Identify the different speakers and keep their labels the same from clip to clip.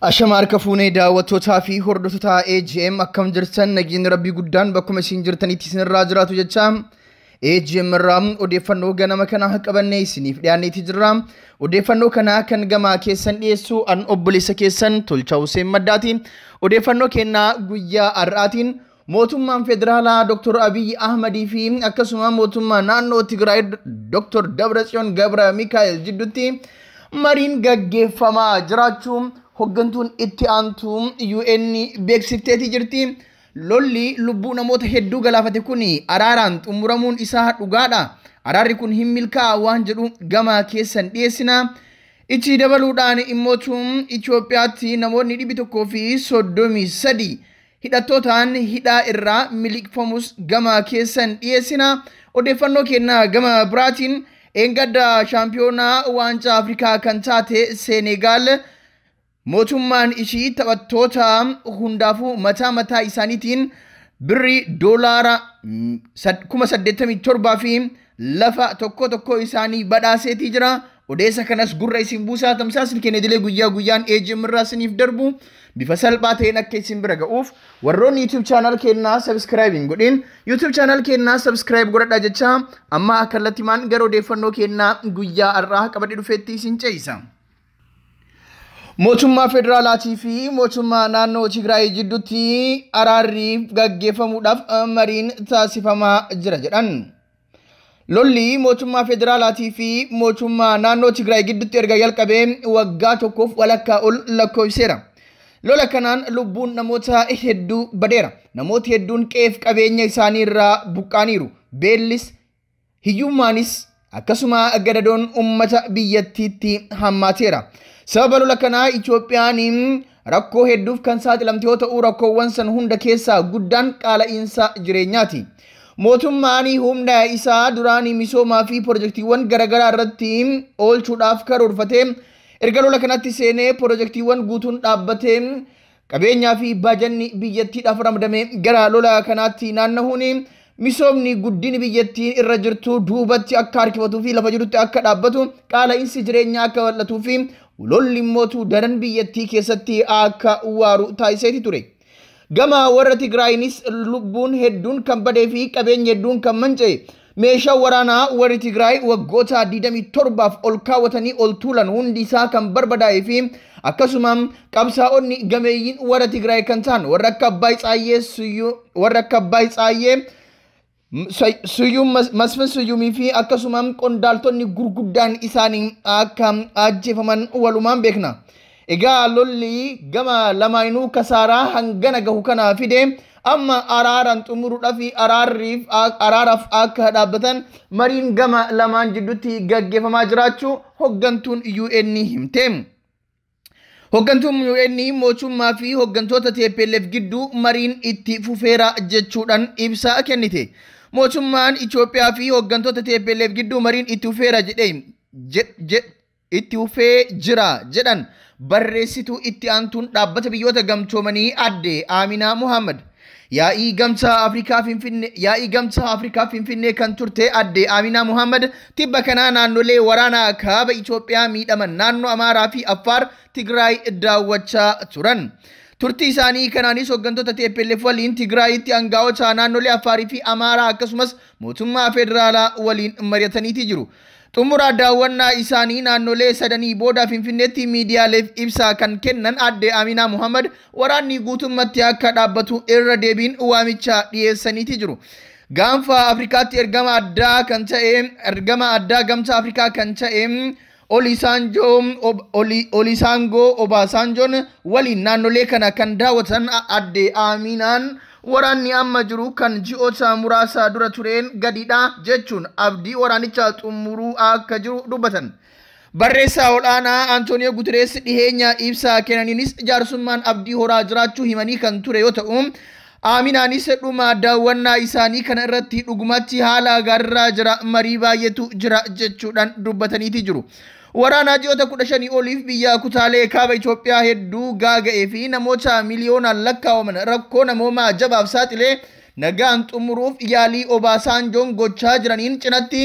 Speaker 1: Ashama harka fuunee daawwattootaa fi hordoftoota AGM akkam jirtan nageenyi rabbii guddaan bakkuma isin jirtanitti isinirraa jiraatu jecha AGM irraa odeeffannoo ganama kana qabannee isiniif dhiyaanneeti jirra. Odeeffannoo kana kan gamaa keessan dhiyeessu an obboleessa keessan Tolchaa Hussein Maddaati. Odeeffannoo kennaa guyyaa har'aatiin mootummaan federaalaa Dr. Abiyyi Ahmadii fi akkasuma mootummaa naannoo Tigraay Dr. Dabratsiyoon Gabra Mikaa'el jidduutti mariin gaggeeffamaa jiraachuu hoggantuun itti aantuu UN beeksifteeti jirti. Lolli lubbuu namoota hedduu galaafate kun araaraan xumuramuun isaa dhugaadha. Araarri kun hin milkaa'u waan jedhu gama keessan dhiyeessina. Itti dabaluudhaan immootu Itoophiyaatti namoonni 133 hidhattootaan hidhaa irraa miliqfamus gama keessan dhiyeessina. Odeeffannoo kennaa gama biraatiin eengadda shaampiyoonaa waancaa Afrikaa kan taate Seenegaal mootummaan ishii taphattoota hundaafuu mataa mataa isaaniitiin birrii doolaara 87,000 fi lafa tokko tokko isaanii badhaaseetii jira. Odeessa kanas gurra isin buusaa tamsaasni keenya idilee guyyaa guyyaan AGM irraa isiniif darbu bifa salphaa ta'een akka isin bira ga'uuf warroonni YouTube channel keenyaa subscribe hin godhin YouTube channel keenyaa subscribe godhadhaa jecha amma kallattimaan gara odeeffannoo keenyaa guyyaa har'aa qabadhee dhufeetti isin ce'isa. Mootummaa federaalaatii fi mootummaa naannoo Tigraay jidduutti araarri gaggeeffamuudhaaf mariin taasifamaa jira jedhan. Lolli mootummaa federaalaatii fi mootummaa naannoo Tigraay gidduutti erga jalqabee waggaa tokkoof walakkaa ol lakkoofseera. Lola kanaan lubbuun namoota hedduu badeera. Namooti hedduun qe'eef qabeenya isaanii irraa buqqaaniiru. Beellis hiyyummaanis akkasuma gadadoon uummata biyyattiitti hammaateera. Sababa lola kanaa Itoophiyaan rakkoo hedduuf kan saaxilamte yoo ta'u rakkoowwan san hunda keessaa guddaan qaala'iinsa jireenyaati. Mootummaan humna isaa duraan misoomaa fi pirojektiiwwan garaagaraa irratti oolchuudhaaf karoorfatee erga lola kanatti seenee pirojektiiwwan guutuun dhaabbatee qabeenyaa fi baajanni biyyattiidhaaf ramadame gara lola kanaatti naannahuun misoomni guddinni biyyattii irra jirtu duubatti akka harkifatuu fi lafa jirutti akka dhaabbatu qaala'iinsi jireenyaa akka bal'atuu fi lolli mootu daran biyyattii keessatti akka waaru taasiseeti ture. Gama warra Tigraayinis lubbuun hedduun kan badee fi qabeenya hedduun kan manca'e meeshaa waraanaa warri Tigraay waggoota 27 ol kaawwatanii ol tuulan hundi isaa kan barbadaa'ee fi akkasuma qabsaa'onni gameeyyiin warra Tigraay kan ta'an warra akka Abbaay Tsaayyee warra akka Abbaay Tsaayyee Suyyum Masfin Suyyumii fi akkasuma qondaaltonni gurguddaan isaanii akka ajjeefaman walumaan beekna. Egaa lolli gama lamaanuu kasaaraa hangana gahu kana fide amma araaraan xumuruudhaaf araaraaf akka dhaabbatan mariin gama lamaan jidduutti gaggeeffamaa jiraachuu hoggantuun UN himte. Hoggantuun UN mootummaa fi hoggantoota TPLF gidduu mariin itti fufeera jechuudhaan ibsa kennite. Mootummaan Itoophiyaa fi hoggantoota TPLF gidduu mariin itti fufeera jedhee itti fufee jira jedhan barreessituu itti aantuun dhaabbata biyyoota gamtoomanii adde Aaminaa Muhammad. Yaa'ii gamtaa Afrikaa Finfinnee kan turte adde Aaminaa Muhammad tibba kanaa naannolee waraanaa kaaba Itoophiyaa miidhaman naannoo Amaaraa fi Affaar Tigraay daawwachaa turan. Turtii isaanii kanaanis hoggantoota TPLF waliin Tigraayitti aangaa'ota naannolee Affaarii fi Amaaraa akkasumas mootummaa federaalaa waliin mari'ataniiti jiru. Xumura daawwannaa isaanii naannolee sadanii booda Finfinneetti miidiyaaleef ibsa kan kennan adde Aaminaa Muhammad waraanni guutummatti akka dhaabbatu irra deebiin waamicha dhiyeessaniiti jiru. Gaanfa Afrikaatti ergama addaa kan ta'e ergama addaa gamtaa Afrikaa kan ta'e Olisaangoo Obaasanjoon waliin naannolee kana kan daawwatan adde Aaminaan waraanni amma jiru kan ji'oota muraasa dura tureen gadiidha jechuun abdii waraanichaa xumuruu akka jiru dubbatan. Barreessaa ol'aanaa Antooniyoo Guterees dhiheenya ibsa kennaniinis jaarsummaan abdii horaa jiraachuu himanii kan ture yoo ta'u Aaminaanis dhuma daawwannaa isaanii kana irratti dhugumatti haala gaariirra jira marii baay'eetu jira jechuudhaan dubbataniiti jiru. Waraanaa ji'oota 15 oliif biyya kutaalee kaaba Itoophiyaa hedduu gaaga'ee fi namoota miliyoonaan lakkaa'aman rakkoo namoomaa jabaaf saaxilee nagaan xumuruuf yaalii Obaasanjoon gochaa jiraniin cinatti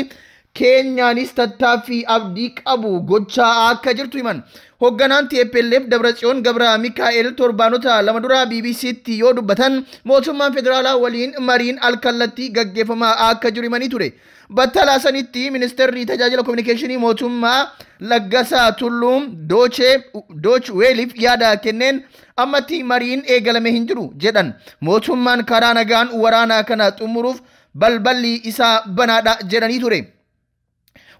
Speaker 1: Keenyaanis tattaaffii abdii qabu gochaa akka jirtu himan. Hoogganaan TPLF Dabratsiyoon Gabra Mikaa'el torbaanota 2 dura BBCtti yoo dubbatan mootummaan federaalaa waliin mariin alkallattii gaggeeffamaa akka jiru himanii ture. Battalaa sanitti ministeerri tajaajila kominikeeshinii mootummaa Laggasaa Tulluu Dooch Weeliif yaada kenneen ammatti mariin eegalame hin jiru jedhan. Mootummaan karaa nagaan waraana kana xumuruuf balballi isaa banaadha jedhanii ture.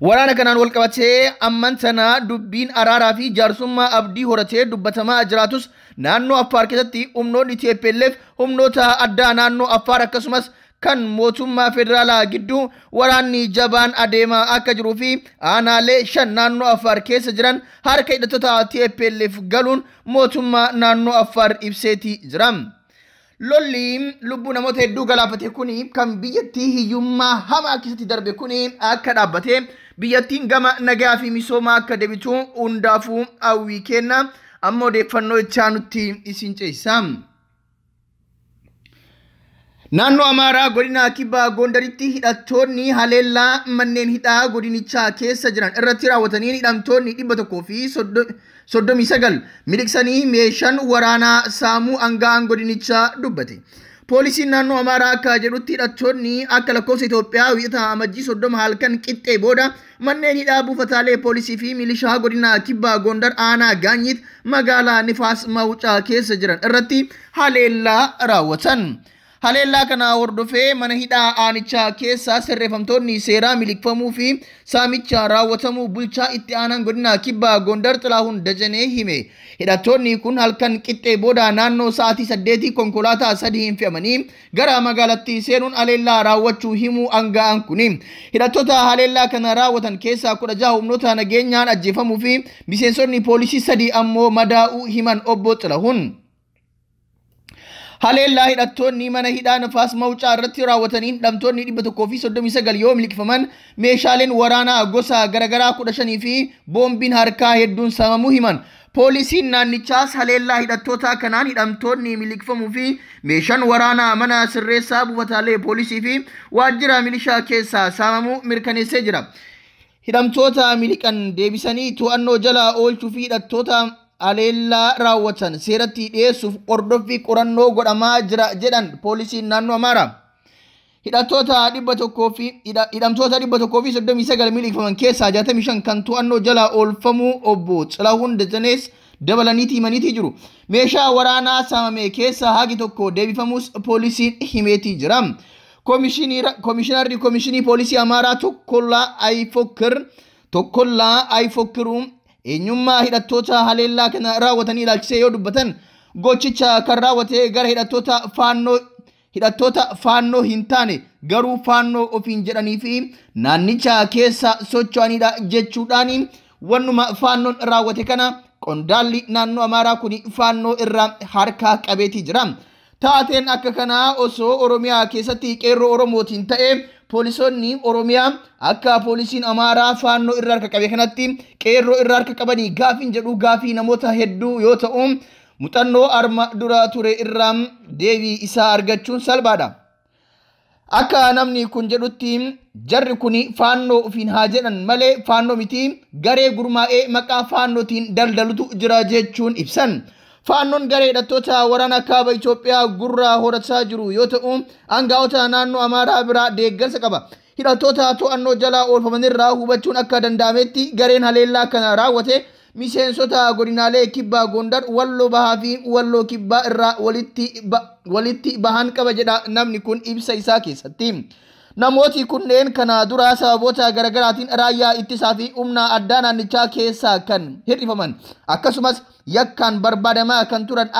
Speaker 1: Waraana kanaan wal qabatee amman sana dubbiin araaraa fi jaarsummaa abdii horatee dubbatamaa jiraatus naannoo Affaar keessatti humnoonni TPLF humnoota addaa naannoo Affaar akkasumas kan mootummaa federaalaa gidduu waraanni jabaan adeemaa akka jiruu fi aanaalee 5 naannoo Affaar keessa jiran harka hidhattoota TPLF galuun mootummaa naannoo Affaar ibseetii jira. Lolli lubbuu namoota hedduu galaafate kuni kan biyyattii hiyyummaa hamaa keessatti darbe kuni akka dhaabbate biyyattiin gama nagaa fi misoomaa akka deebitu hundaafuu hawwii kenna. Amma odeeffannoo itti nutti isin ceesisa. Naannoo Amaaraa godina Kibbaa Gondaritti hidhattoonni haleellaa manneen hidhaa godinichaa keessa jiran irratti raawwataniin hidhamtoonni 139 miliqsanii meeshaan waraanaa saamuu aangaa'aan godinichaa dubbate. Poolisiin naannoo Amaaraa akka jedhutti hidhattoonni akka lakkoofsa Itoophiyaa wiixata amajjii 30 halkan qixxee booda manneen hidhaa buufataalee poolisii fi milishaa godina Kibbaa Gondar aanaa Gaanyiit magaalaa Nifaas Mawucaa keessa jiran irratti haleellaa raawwatan. Haleellaa kana hordofee mana hidhaa aanichaa keessaa sirreeffamtoonni seeraa miliqfamuu fi saamicha raawwatamuu bulchaa itti aanaan godina Kibbaa Gondar Xilahuun Dajanee hime. Hidhattoonni kun halkan qixxee booda naannoo sa'aatii 8 konkolaataa 3 hin fe'amanii gara magaalattii seenuun haleellaa raawwachuu himuu aangaa'aan kuni. Hidhattoota haleellaa kana raawwatan keessaa 16 humnoota nageenyaan ajjeefamuu fi miseensonni poolisii 3 ammoo madaa'uu himan obbo Xilahuun. Haleellaa hidhattoonni mana hidhaa Nifaas Mawucaa irratti raawwataniin hidhamtoonni 139 yoo miliqfaman meeshaaleen waraanaa gosa garaagaraa 15 fi boombiin harkaa hedduun saamamuu himan. Poolisiin naannichaas haleellaa hidhattoota kanaan hidhamtoonni miliqfamuu fi meeshaan waraanaa mana sirreessaa buufataalee poolisii fi waajjira milishaa keessaa saamamuu mirkaneessee jira. Hidhamtoota miliqan deebisanii to'annoo jala oolchuu fi hidhattoota haleellaa raawwatan seeratti dhiyeessuuf hordoffii qorannoo godhamaa jira jedhan poolisiin naannoo Amaaraa. Hidhamtoota 139 miliqfaman keessaa 65 kan to'annoo jala oolfamuu obbo Xilahuun Dajanees dabalaniitii himaniitii jiru. Meeshaa waraanaa saamame keessaa hagi tokko deebifamuus poolisiin himeetii jira. Koomishinarri Koomishinii Poolisii Amaaraa Tokkollaa Ayifokkiruun eenyummaa hidhattoota haleellaa kana raawwatanii ilaalchisee yoo dubbatan gochicha kan raawwate gara hidhattoota faannoo hin taane garuu faannoo ofiin jedhanii fi naannicha keessa socho'anidha jechuudhaan wannuma faannoon raawwate kana qondaalli naannoo Amaaraa kun faannoo irraa harkaa qabeetii jira. Taateen akka kanaa osoo Oromiyaa keessatti qeerroo Oromootiin ta'e poolisoonni Oromiyaa akka poolisiin Amaaraa faannoo irraa harka qabe kanatti qeerroo irraa harka qabanii gaafiin jedhu gaafii namoota hedduu yoo ta'u muuxannoo arma dura ture irraa deebii isaa argachuun salphaadha. Akka namni kun jedhutti jarri kun faannoo ofiin haa jedhan malee faannoo miti garee gurmaa'ee maqaa faannootiin daldalutu jira jechuun ibsan. Faannoon garee hidhattoota waraana kaaba Itoophiyaa gurra horataa jiru yoo ta'u aangaa'ota naannoo Amaaraa biraa deeggarsa qaba. Hidhattoota to'annoo jala oolfamanirraa hubachuun akka danda'ametti gareen haleellaa kana raawwate miseensota godinaalee Kibbaa Gondar, Walloo Bahaa fi Walloo Kibbaa irraa walitti bahan qaba jedha namni kun ibsa isaa keessatti. Namooti kunneen kana dura sababoota garaagaraatiin raayyaa ittisaa fi humna addaa naannichaa keessaa kan hir'ifaman akkasumas yakkaan barbaadamaa kan turan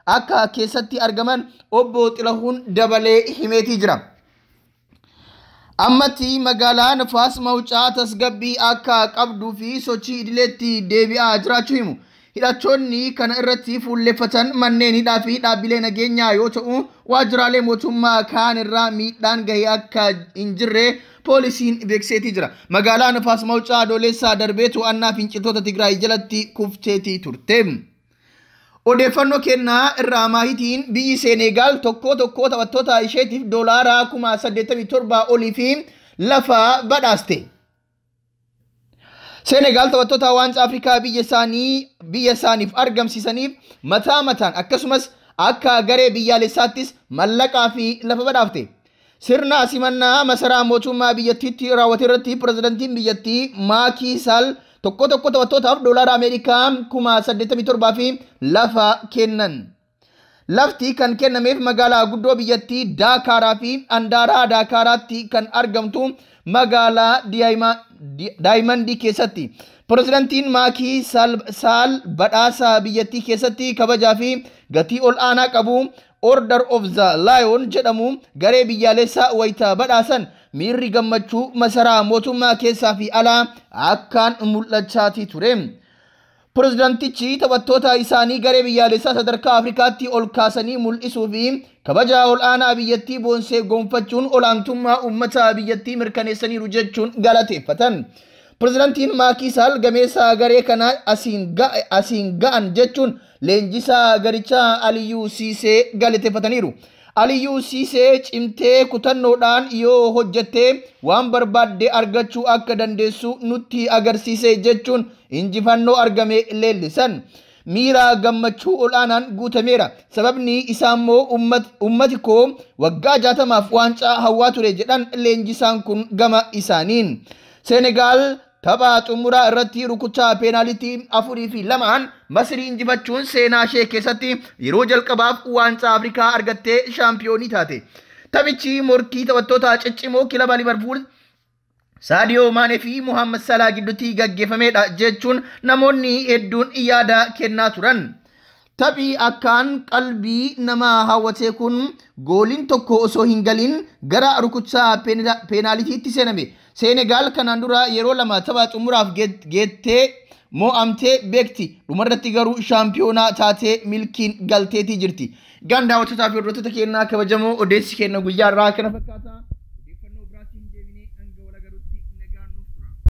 Speaker 1: akka keessatti argaman obbo Xilahuun dabalee himeetii jira. Ammatti magaalaa Nifaas Mawucaa tasgabbii akka qabduu fi sochii idileetti deebi'aa jiraachuu himu. Hidhattoonni kana irratti fuulleffatan manneen hidhaa fi dhaabbilee nageenyaa yoo ta'u waajjiraalee mootummaa kaan irraa miidhaan gahee akka hin jirre poolisiin beekseetii jira. Magaalaa Nifaas Mawucaa Adoolessaa darbee to'annaa finciltoota Tigraay jalatti kufteetii turte. Odeeffannoo kennaa irraa maahitiin biyyi Seenegaal tokko tokko taphattoota isheetiif $87,000 olii fi lafa badhaaste. Senegaal taphattoota waancaa Afrikaa biyya isaaniif argamsiisaniif mataa mataan akkasumas akka garee biyyaalessaattis mallaqaa fi lafa badhaafte. Sirna simannaa masaraa mootummaa biyyattiitti raawwate irratti pirezidantiin biyyattii Maakii Saal tokko tokko taphattootaaf doolaara Ameerikaa 87,000 fi lafa kennan. Lafti kan kennameef magaalaa guddoo biyyattii Daakaaraa fi Andaaraa Daakaaraatti kan argamtu magaalaa Daayimandii keessatti. Pirezidantiin Maakii Saal badhaasa biyyattii keessatti kabajaa fi gatii ol aanaa qabu Order of the Lion jedhamu garee biyyaalessaa wayita badhaasan miirri gammachuu masaraa mootummaa keessaa fi alaa akkaan mul'achaatii ture. Pirezidantichi taphattoota isaanii garee biyyaalessaa sadarkaa Afrikaatti ol kaasanii mul'isuu fi kabaja ol aanaa biyyattii boonsee gonfachuun olaantummaa uummata biyyattii mirkaneessaniiru jechuun galateeffatan. Pirezidantiin Maakii Saal gameessa garee kanaa asiin ga'an jechuun leenjisaa garichaa Aliyyuu Siisee galateeffataniiru. Aliyyuu Siisee cimtee kutannoodhaan yoo hojjettee waan barbaadde argachuu akka dandeessu nutti agarsiise jechuun injifannoo argame leellisan. Miira gammachuu ol'aanaan guutameera. Sababni isaa immoo ummati koo waggaa 60f waancaa hawwaa ture jedhan leenjisaan kun gama isaaniin. Senegaal tapha xumuraa irratti rukutaa peenaalitii 4-2 Masrii injifachuun seenaa ishee keessatti yeroo jalqabaaf waancaa Afrikaa argattee shaampiyoonii taate. Taphichi morkii taphattoota ciccimoo kilaba Liverpool Saadiyoo Maanee fi Muhammad Salaa gidduutti gaggeeffamedha jechuun namoonni hedduun yaada kennaa turan. Taphi akkaan qalbii nama hawwate kun gooliin tokko osoo hin galin gara rukutaa peenaalitiitti seename. Senegaal kanaan dura yeroo lama tapha xumuraaf geettee mo'amtee beekti. Dhumarratti garuu shaampiyoonaa taatee milkiin galteetii jirti. Gaan daawwattootaa fi hordoftoota keenyaa kabajamoo, odeessi keenya guyyaa irraa kana fakkaata.